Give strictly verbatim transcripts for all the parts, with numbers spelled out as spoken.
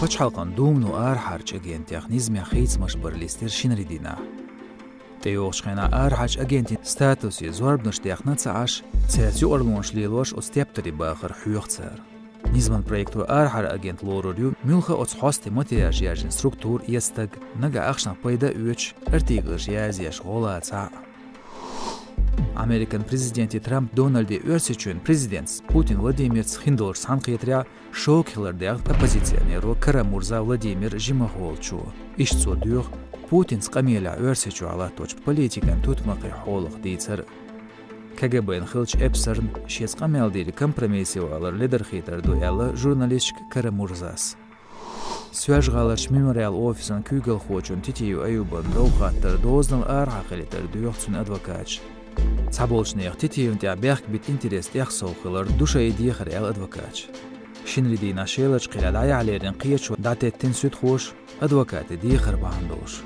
Пачхьалкхан Думано арахьарчу агентех низамех хийцамаш бар листира шинарин дийнахь. ТӀейогӀучу хенахь арахьарчу агентийн статусе зорбанаш дехна ца Ӏаш, цаьрца юкъарлонаш лелош оцу тептаре бахар хьоьху цара. Низаман проекто арахьара агент лорур ю, муьлхха оцу хьостан материалаш яьржина структура я стаг, нагахь ахчанах пайда а оьцуш, артиклаш язъеш гӀо лаца а. Американ президенте Трамп Дональде Оьрсийчоьнан президентца Путин Владимирца хиндолчу цхьаьнакхетарехь шока хилар даьхна оппозиционеро Кара-Мурза Владимир Жимахолчо. Иштта цо доьху Путинца къамелехь Оьрсийчохь латточу политикан тутмакхийн хьолах дийцар. КГБ-н хиллачу эпсарна шеца къамел дийриг компромиссе валар ледархийтар ду аьлла журналисташка Кара-Мурзас. Соьлжа-ГӀаларчу Мемориал офисан куьйгалхочун Титиев Аюбан дов хаттар дозанал арахьа хилийтар доьху цуьнан адвокаташа. Цхьаболчу нехан Титиевна тӀехь бехк бита интерес тӀех сов хилар ду шайн и дехар аьлла адвокаташа. Шинарин дийнахь Шелачу кхелехь дӀаяхьа лерина кхеташо дӀатеттина суьдхоша адвокатийн дехар бахьана долуш.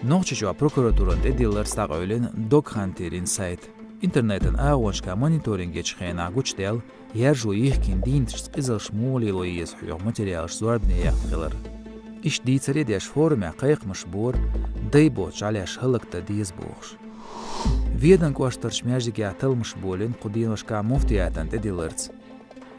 Нохчийчохь прокуратуран тӀедилларца дӀакъевлина Dog Hunter-ин сайт. Интернетан агӀонашкахь мониторинг ечу хенахь гучудаьлла, яьржо йихкина дийнаташца къизаллаш муха лело еза хьоьху материалаш зорбане яьккхина хилар. Иштта дийцаре а деш, форумехь кхайкхамаш бора, дай боццу жӀаьлеш хӀаллакдан деза бохуш. Веданан кӀоштарчу маьждигехь талламаш болийна кху деношкахь муфтиятан тӀедилларца.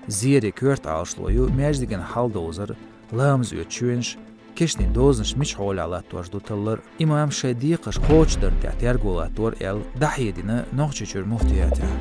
Зеран коьрта Ӏалашо ю маьждиган хьалдовзар, ламаз оьцу чоьнаш, кешнийн дозанаш мича хьолехь латтош ду таллар, имамаш шайн декхарш кхочушдарна тӀехь терго латтор аьлла, дӀахьедина Нохчийчуьра муфтиятехь.